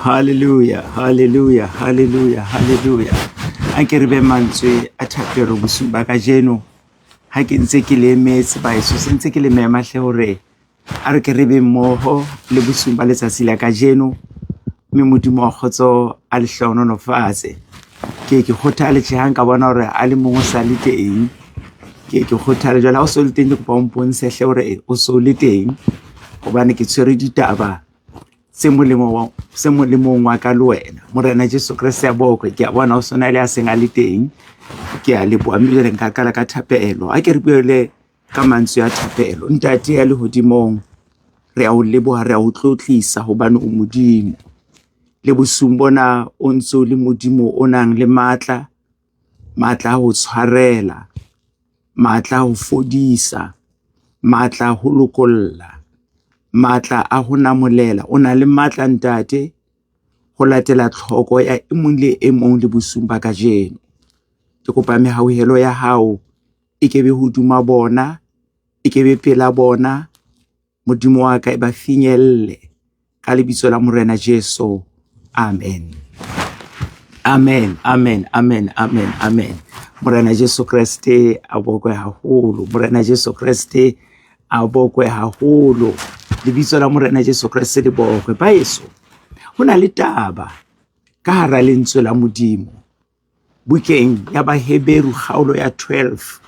Hallelujah, hallelujah, hallelujah, hallelujah. A ke re be mantswe a thapelo bosiung ba kajeno. Ha ke ntse ke le emetse baheso, se ntse ke le mema hle hore a re ke re be mmoho le bosiung ba letsatsi la kajeno. Mme Modimo wa kgotso a le hlohonolofatse. Ke ke kgothale tje ha nka bona hore a le mong o sa le teng. Ke ke kgothale jwale ha o so le teng, ke kopa o mpontshe hle hore o so le teng. Hobane ke tshwere ditaba tse molemo se molemong wa ka le wena. Morena Jesu Kreste a bokwe. Ke a bona o sona le a seng a le teng. Ke a leboha mme jwale nka qala ka thapelo. Ha ke re buele ka mantswe a thapelo. Ntate ya lehodimong, re a o leboha, re a o tlotlisa hobane o Modimo. Le bosiung bona o ntso le Modimo o nang le matla, matla a ho tshwarela, matla a ho fodisa, matla a ho lokolla, matla a ho namolela. O na le matla ntate ho latela tlhoko ya e mong le e mong le bosiung ba kajeno. Ke kopa mehauhelo ya hao e ke be hodima bona, e ke be pela bona. Modimo wa ka e ba finyelle ka lebitso la Morena Jesu. Amen. Amen, amen, amen, amen, amen. Morena Jesu Kreste a bokwe haholo. Morena Jesu Kreste a bokwe haholo. Lebitso la Morena Jesu Kreste le bokwe. Baeso, ho na le taba ka hara lentswe la Modimo. Bukeng ya Baheberu kgaolo ya 12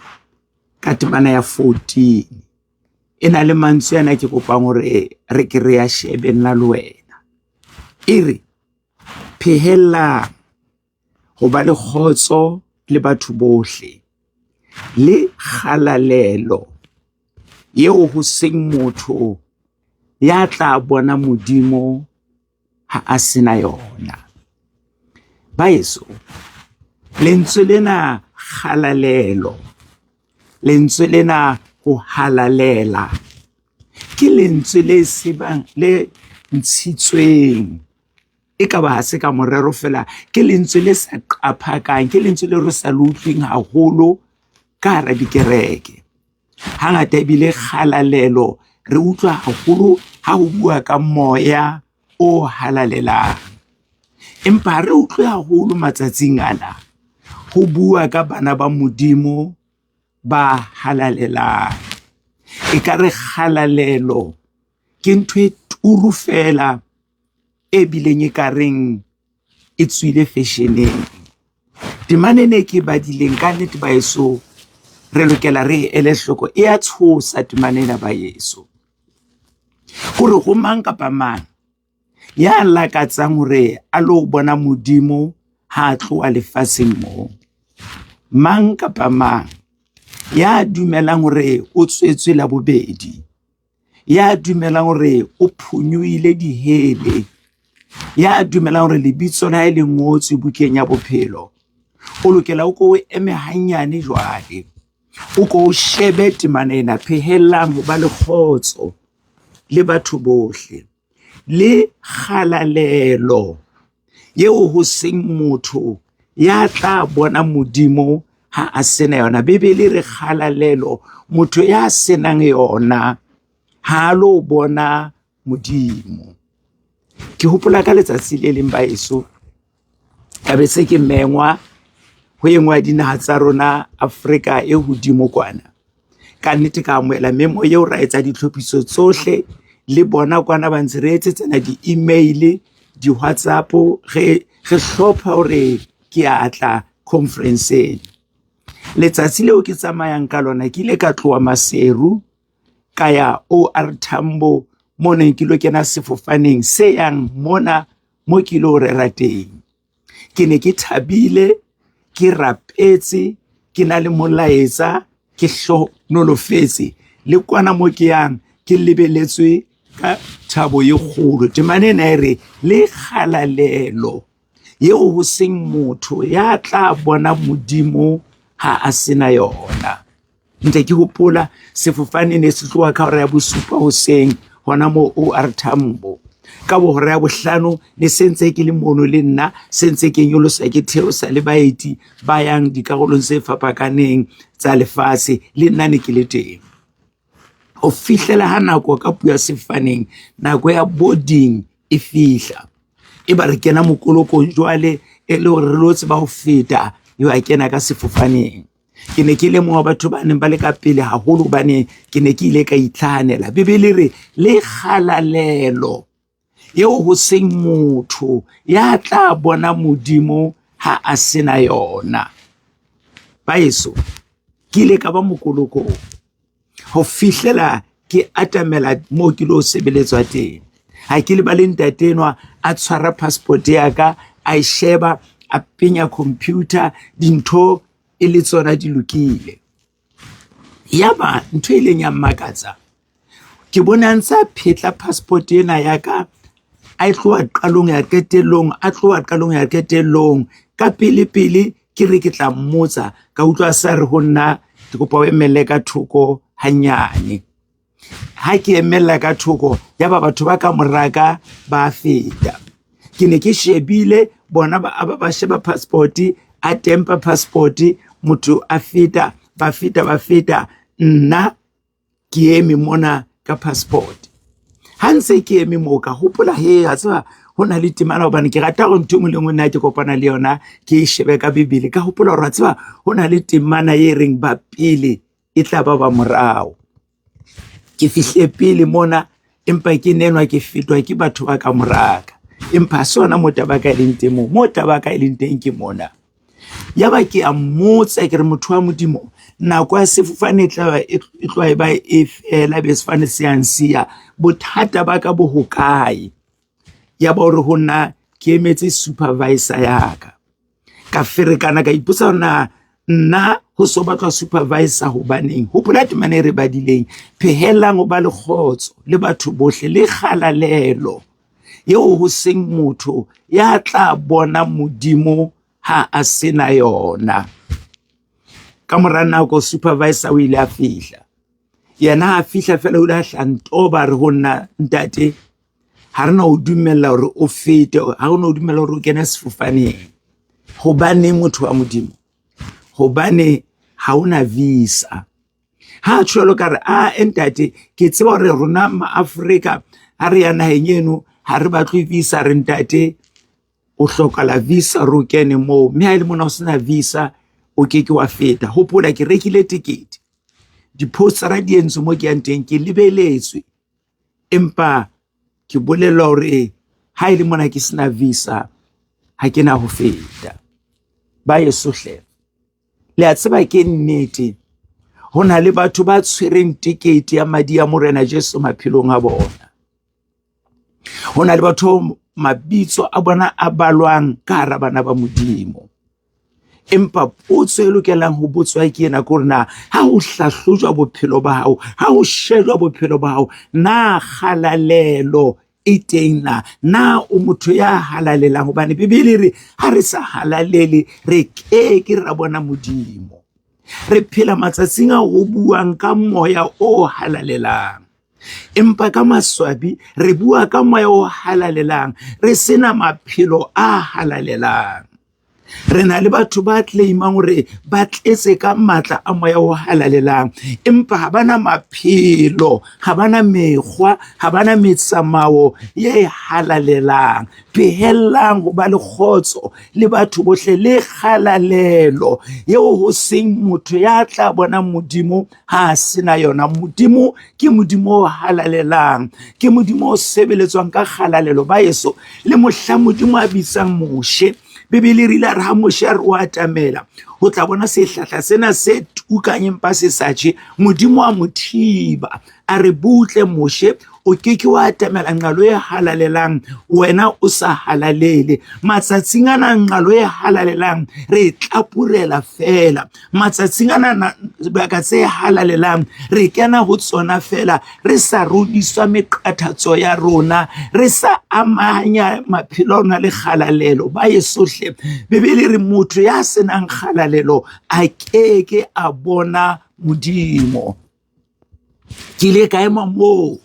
ka temana ya 14. E na le mantswe ana ke kopang hore re ke re ya shebe nna le wena. E re phehellang ho ba le kgotso le batho bohle le kgalalelo eo ho seng motho ya tla bona Modimo ha a sena yona. Baheso, lentswe lena kgalalelo, lentswe lena ho halalela ke lentswe le sebang le ntshitsweng e ka ba ha se ka morero fela ke lentswe le sa qaphakang ke lentswe le re sa le utlweng haholo ka hara dikereke. Hangata ebile kgalalelo re utlwa haholo ha ho bua ka moya o halalelang. Empa ha re utlwe haholo matsatsing ana ho bua ka bana ba Modimo ba halalelang. Ekare kgalalelo ke ntho e turu fela e bileng e ka reng e tswile fashion-eng. Temana ena e ke e badileng ka nnete baheso re lokela re ele hloko e ya tshosa temana ena baheso. Hore ho mang kapa mang ya lakatsang hore a lo bona Modimo ha a tloha lefatsheng mo. Mang kapa mang ya dumelang hore o tswetswe la bobedi, ya dumelang hore o phonyohile dihele, ya dumelang hore lebitso la hae le ngotswe bukeng ya bophelo, o lokela o ko o eme hanyane jwale. O ko o shebe temana ena, phehellang ho ba le kgotso le batho bohle le kgalalelo eo ho seng motho ya tla bona Modimo ha a sena yona. Bibele re kgalalelo motho ya senang yona ha a lo bona Modimo. Ke hopola ka letsatsi le leng baheso ka be se ke mengwa ho e nngwe ya dinaha tsa rona Afrika e hodimo kwana. Ka nnete ka amohela memo eo ra etsa ditlhophiso tsohle le bona kwana ba ntse re etsetsana di-email, di-WhatsApp re re hlopha hore ke a tla conference-eng. Letsatsi leo ke tsamayang ka lona ke ile ka tloha Maseru ka ya O_R Tambo mo neng ke lo kena sefofaneng se yang mona mo ke lo rera teng. Ke ne ke thabile, ke rapetse, ke na le molaetsa, ke hlohonolofetse le kwana mo ke yang ke lebeletswe ka thabo e kgolo. Temana ena e re le kgalalelo eo ho seng motho ya tla bona Modimo ha a sena yona. Ntse ke hopola sefofane ne se tloha ka hora ya bosupa hoseng hona moo O_R Tambo. Ka bo hora ya bohlano ne se ntse ke le mono le nna se ntse ke nyolosa ke theosa le baeti ba yang dikarolong tse fapakaneng tsa lefatshe le nna ne ke le teng. Ho fihlela ha nako ka puo ya sefofaneng nako ya boarding e fihla. E ba re kena mokolokong jwale e le hore re lo tseba ho feta eo a kena ka sefofaneng. Ke ne ke le mong wa batho ba neng ba le ka pele haholo hobane ke ne ke ile ka itlhahanela. Bibele e re le kgalalelo eo ho seng motho ya tla bona Modimo ha a sena yona. Baeso, ke ile ka ba mokolokong ho fihlela ke atamela moo ke lo sebeletswa teng. Ha ke lebale ntate enwa a tshwara passport ya ka, a e sheba, a penya computer, dintho e le tsona di lokile. Yaba ntho e ileng ya mmakatsa, ke bone a ntse a phetla passport ena ya ka, a e tloha qalong ya qetellong, a tloha qalong ya qetellong. Ka pele pele ke re ke tla mmotsa, ka utlwa a sa re ho nna ke kopa o emelle ka thoko hanyane. Ha ke emella ka thoko yaba batho ba ka mora ka ba feta. Ke ne ke shebile bona ba sheba passport, a tempa passport, motho a feta, ba feta ba feta. Nna ke eme mona ka passport. Ha ntse ke eme moo ka hopola he a tseba ho na le temana hobane ke rata hore ntho e nngwe le e nngwe nna ke kopana le yona ke e shebe ka Bibele. Ka hopola hore wa tseba ho na le temana e reng ba pele e tla ba ba morao. Ke fihle pele mona empa ke nenwa ke fetwa ke batho ba ka moraka. Empa ha se hona moo taba ya ka e leng teng moo, moo taba ya ka e leng teng ke mona. Yaba ke a mmotsa ke re motho wa Modimo nako ya sefofane e tla e tloha e ba e fela be sefofane se yang siya. Bothata ba ka bo hokae? Ya ba hore ho nna ke emetse supervisor ya ka. Ka ferekana ka ipotsa hore na nna ho so batlwa supervisor hobaneng. Hopola temana e re badileng, phehellang ho ba le kgotso le batho bohle le kgalalelo eo ho seng motho ya tla bona Modimo ha a sena yona. Ka mora nako supervisor o ile a fihla. Yena a fihla fela o ile a hla ntoba re ho nna ntate ha re na o dumella hore o fete, ha re na o dumella hore o kene sefofaneng. Hobaneng motho wa Modimo? Hobane ha o na visa. Ha a tjho jwalo ka re a ntate ke tseba hore rona ma-Afrika ha re ya naheng eno ha re batle visa re ntate o hlokahala visa hore o kene moo mme ha e le mona o sena visa o ke ke wa feta. Hopola ke rekile tekete, di-poster-a di entswe mo ke yang teng ke lebeletswe empa ke bolellwa hore ha e le mona ke sena visa ha ke na ho feta. Ba heso hle le a tseba ke nnete ho na le batho ba tshwereng tekete ya madi a Morena Jesu maphelong a bona. Ho na le batho mabitso a bona a balwang ka hara bana ba Modimo. Empa potso e lokelang ho botswa ke ena ke hore na ha ho hlahlojwa bophelo ba hao, ha ho shejwa bophelo ba hao, na kgalalelo e teng na? Na o motho ya halalelang? Hobane Bibele e re ha re sa halalele re ke ke ra bona Modimo. Re phela matsatsing ao ho buang ka moya o halalelang. Empa ka maswabi re bua ka moya o halalelang re sena maphelo a halalelang. Re na le batho ba claimang hore ba tletse ka matla a moya o halalelang, empa ha ba na maphelo, ha ba na mekgwa, ha ba na metsamao ye halalelang. Phehellang ho ba le kgotso le batho bohle le kgalalelo eo ho seng motho ya tla bona Modimo ha a sena yona. Modimo ke Modimo o halalelang, ke Modimo o sebeletswang ka kgalalelo. Ba eso le mohla Modimo a bitsang Moshe, Bibele e rile a re ha Moshe a re o atamela ho tla bona sehlahla sena se tukang empa se sa tjhe, Modimo a mo thiba a re butle Moshe, o ke ke wa atamela nqalo e halalelang wena o sa halalele. Matsatsing ana nqalo e halalelang re e tlapurela feela. Matsatsing ana dibaka tse halalelang re kena ho tsona feela re sa rodiswa meqathatso ya rona, re sa amanya maphelo a rona le kgalalelo. Ba esohle Bibele e re motho ya senang kgalalelo a ke ke a bona Modimo. Ke ile ka ema moo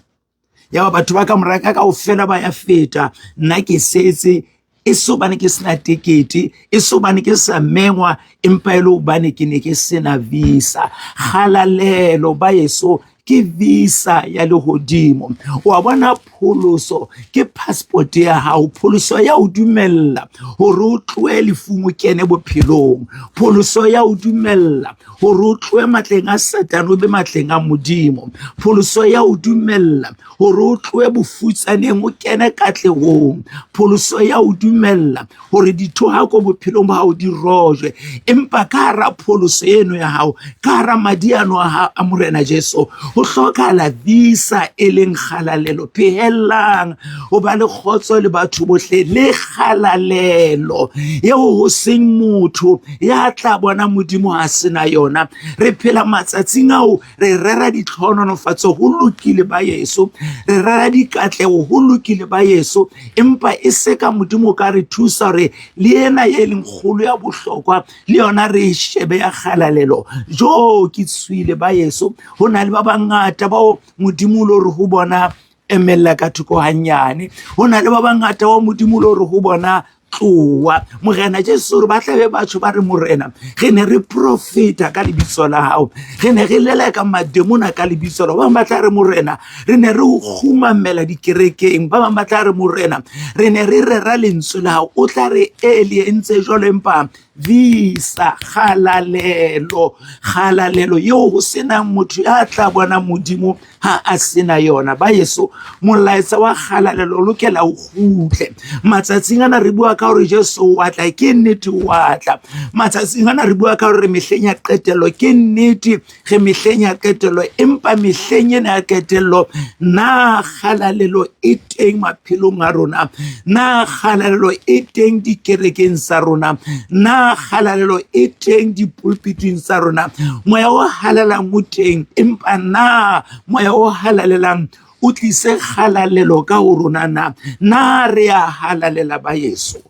ya ba batho ba ka mora ka kaofela ba ya feta, nna ke setse e se hobane ke sena tekete, e se hobane ke sa mengwa, empa e le hobane ke ne ke sena visa. Kgalalelo ba eso ke visa ya lehodimo. Wa bona pholoso ke passport ya hao. Pholoso ya o dumella hore o tlohe lefung o kene bophelong. Pholoso ya o dumella hore o tlohe matleng a Satane o be matleng a Modimo. Pholoso ya o dumella hore o tlohe bofutsaneng o kene katlehong. Pholoso ya o dumella hore dithohako bophelong ba hao di rojwe. Empa ka hara pholoso eno ya hao, ka hara madi ano a Morena Jesu, ho hlokahala visa e leng kgalalelo. Phehellang ho ba le kgotso le batho bohle le kgalalelo eo ho seng motho ya tla bona Modimo a sena yona. Re phela matsatsing ao re rera ditlhohonolofatso, ho lokile ba yeso, re rera dikatleho, ho lokile ba yeso, empa e se ka Modimo o ka re thusa hore le ena e leng kgolo ya bohlokwa le yona re e shebe ya kgalalelo. Jo, ke tswile ba yeso, ho na le ba bangata bao Modimo o lo re ho bona emella ka thoko hanyane. Ho na le ba bangata bao Modimo o lo re ho bona tloa. Morena Jesu re ba tla be batho ba re Morena, re ne re profeta ka lebitso la hao, re ne re leleka mademona ka lebitso la hao. Ba bang ba tla re Morena, re ne re o kgumamela dikerekeng. Ba bang ba tla re Morena, re ne re rera lentswe la hao. O tla re e le entse jwalo, empa visa kgalalelo, kgalalelo eo ho senang motho ya tla bona Modimo ha a sena yona. Ba yeso, molaetsa wa kgalalelo o lokela o kgutle. Matsatsing ana re bua ka hore Jesu wa tla, ke nnete wa tla. Matsatsing ana re bua ka hore mehleng ya qetello, ke nnete re mehleng ya qetello, empa mehleng ena ya qetello na kgalalelo e teng maphelong a rona? Na kgalalelo e teng dikerekeng tsa rona? Na kgalalelo e teng dipulpiting tsa rona? Moya o halalelang o teng, empa na moya o halalelang o tlise kgalalelo ka ho rona na? Na re a halalela ba yeso?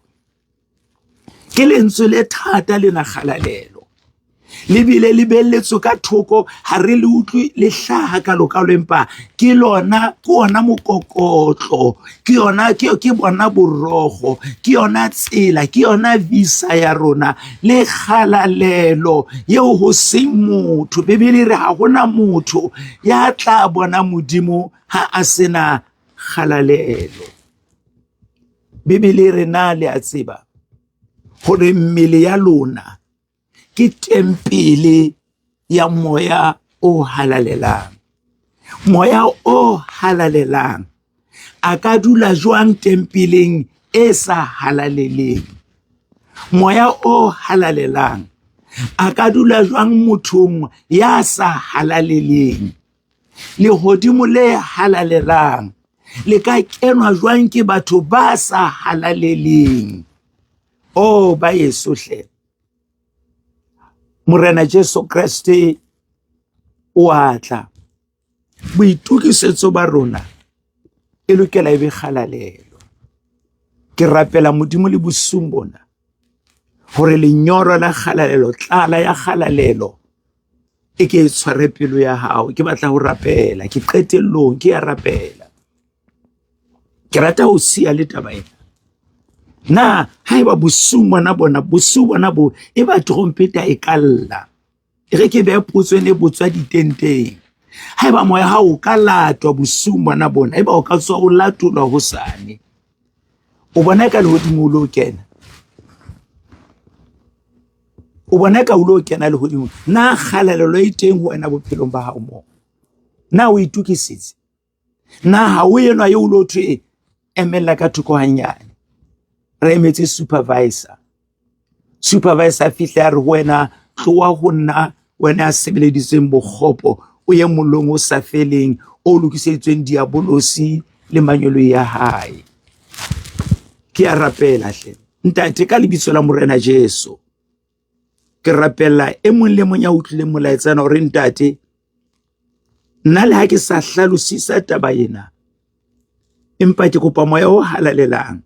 Ke lentswe le thata lena kgalalelo, le bile le belletswe ka thoko, ha re le utlwe le hlaha kalokalo, empa ke lona, ke ona mokokotlo, ke yona, ke bona borogo, ke yona tsela, ke yona visa ya rona le kgalalelo eo ho seng motho. Bibele e re ha hona motho ya tla bona Modimo ha a sena kgalalelo. Bibele e re na le a tseba hore mmele ya lona ke tempele ya moya o halalelang. Moya o halalelang a ka dula jwang tempeleng e sa halaleleng? Moya o halalelang a ka dula jwang mothong ya sa halaleleng? Lehodimo le halalelang le ka kenwa jwang ke batho ba sa halaleleng? Oh, ba yeso hle. Morena Jesu Kreste o a tla. Boitokisetso ba rona e lokela e be kgalalelo. Ke rapela Modimo le bosiung bona hore lenyora la kgalalelo, tlala ya kgalalelo e ke e tshware pelo ya hao. Ke batla ho rapela, ke qetellong ke ya rapela. Ke rata ho siya le taba ena. Na haeba bosiung bona bona, bosiu bona bo, e ba trompeta e ka lla, e re ke behe potso ene e botswa ditenteng. Haeba moya hao o ka latwa bosiung bona bona, eba o ka tswa o latolwa hosane, o bona eka lehodimo o lo kena? O bona eka o lo kena lehodimo? Na kgalalelo e teng ho wena bophelong ba hao moo? Na o itokisitse? Na ha o enwa eo o lo thwe emella ka thoko hanyane, re emetse supervisor. Supervisor a fihle a re ho wena, tloha ho nna wena ya sebeleditsweng bokgopo, o ye mollong o sa feleng o lokiseditsweng diabolosi le manyoloi ya hae. Ke a rapela hle ntate, ka lebitso la Morena Jesu, ke rapella e mong le mong ya utlwileng molaetsana hore ntate, nna le ha ke sa hlalosisa taba ena, empa ke kopa moya o halalelang,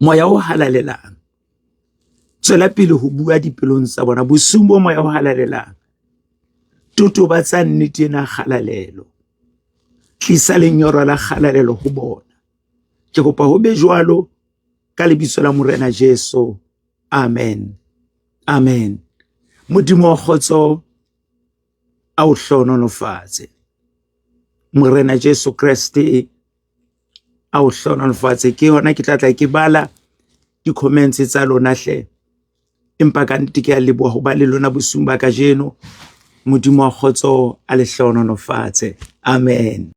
moya o halalelang tswela pele ho bua dipelong tsa bona bosiung bo moya o halalelang. Totobatsa nnete ena kgalalelo, tlisa lenyora la kgalalelo ho bona. Ke kopa ho be jwalo ka lebitso la Morena Jesu. Amen. Amen. Modimo wa kgotso a o hlohonolofatse. Morena Jesu Kreste a o hlohonolofatse. Ke hona ke tla tla ke bala di-comments tsa lona hle. Empa ka nnete ke a leboha ho ba le lona bosiung ba kajeno. Modimo wa kgotso a le hlohonolofatse. Amen.